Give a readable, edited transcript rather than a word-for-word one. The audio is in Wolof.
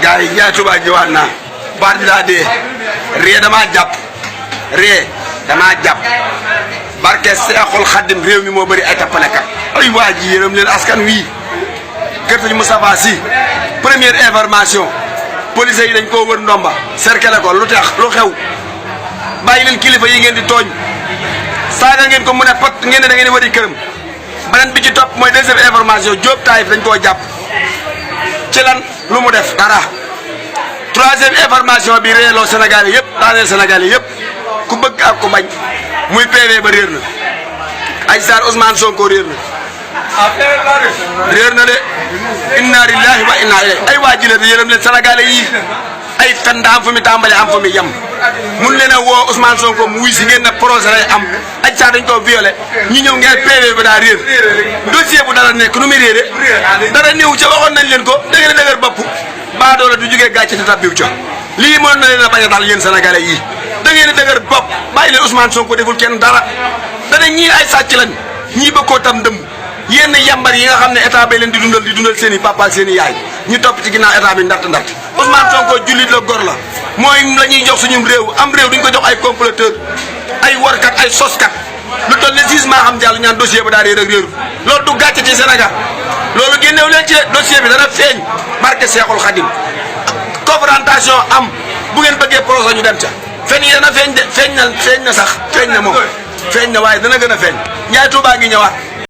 gars yi Ndiaye Touba ñëwaat naa baat bi daa dee ree damaa jàpp barke Seexul Xaddim réew mi moo bëri ay tappalekat ay waa ji yërëm leen askan wii kër Sëñ Moustapha Sy première information police yi dañ koo wër ndomba cercle ko lu tax lu xew bàyyi leen kilifa yi ngeen di tooñ saaga ngeen ko mu ne pot ngeen ne da ngeen di wëri këram beneen bi ci topp mooy deuxième information Diop Taïf dañ koo jàpp ci lan lu mu def dara troisième information bi réeloo Sénégal yëpp daaneel Sénégal yëpp ku bëgg ak ku bañ muy PV ba réer na Adji Sarr Ousmane Sonko réer na de inna lillahi wa inna ilayhi ay waa jile yërëm leen Sénégalais yi ay fen da am fu mu tàmbale am fu mu yem mun leen a woo Ousmane Sonko mu wuy si ngeen ne procès lay am Adji Sarr dañ koo violé ñi ñëw ngeen PV ba daa réer dossier bu dara nekk nu muy réere dara néew ca waxoon nañ leen ko da ngeen a dëgër bopp baadoola du jógee gàcce te tabbiw ca lii mën na leen a bañ a dal yéen Sénégalais yi da ngeen a dëgër bopp bàyyi leen Ousmane Sonko deful kenn dara dana ñii ay sàcc lañ ñii bëgg koo tam dëmm yenn yambar yi nga xam ne état bi leen di dundal seen i papa ak seen i yaay ñu topp ci ginnaaw état bi ndart Ousmane Sonko jullit la gor la mooy la ñuy jox suñu réew am réew duñ ko jox ay comploteur ay warkat ay soskat lu toll ne 6 maa xam jàll ñaan dossier ba daa réer ak réeru loolu du gàcce ci Sénégal loolu génnew leen ci dossier bi dana feeñ barke Seexul Xadim confrontation am bu ngeen bëggee procès ñu dem ca fen yi dana feeñ de feeñ na sax feeñ na moom feeñ na waaye dana gën a feeñ Ndiaye Touba ngi ñëwaat